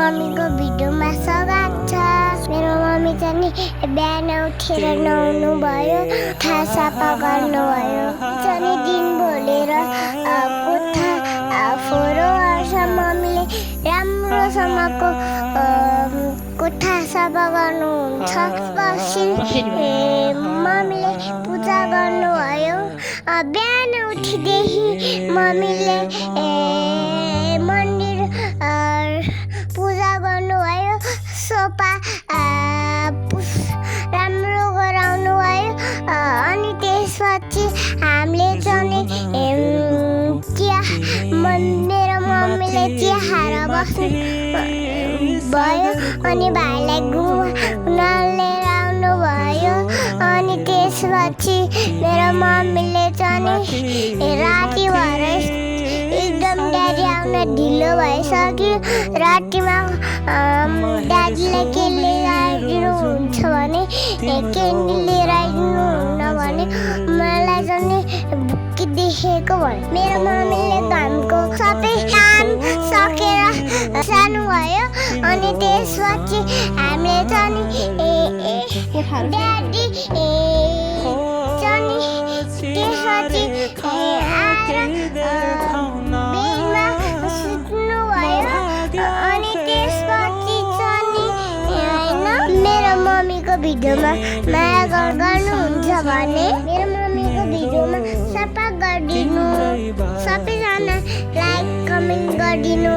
मम्मीको भिडियोमा स्वागत छ। मेरो मम्मी चाहिँ नि बिहान उठेर नुहाउनु भयो, कोठा सफा गर्नुभयो, चाहिँ दिन भोलेर कोठा फोहोरो गर्छ। मम्मीले राम्रोसँगको कोठा सफा गर्नुहुन्छ। मम्मीले पूजा गर्नुभयो। बिहान उठेदेखि मम्मीले मन्दिर पूजा गर्नुभयो, सोफा राम्रो गराउनु भयो। अनि त्यसपछि हामीले चाहिँ चिया मेरो मम्मीले चिया खाएर बस्नु भयो। अनि भाइलाई घुमाउन लिएर आउनु भयो। अनि त्यसपछि मेरो मम्मीले चाहिँ राति भएर एकदम ड्याडी आउन ढिलो भइसक्यो। रातिमा ड्याडीलाई के लिएर आइदिनुहुन्छ भने क्यान्डी लिएर आइदिनुहुन्न भने मलाई चाहिँ भुक्की देखेको भयो। मेरो मम्मीले घरको सबै काम सकेर जानुभयो। अनि त्यसपछि हामीले चाहिँ ड्याडी चाहिँ त्यसपछि आएर बेडमा सुत्नुभयो। अनि त्यसपछि चाहिँ होइन, मेरो मम्मीको भिडियोमा माया गर्नुहुन्छ भने मेरो मम्मीको भिडियोमा सपोर्ट गरिदिनु, सबैजना लाइक कमेन्ट गरिदिनु।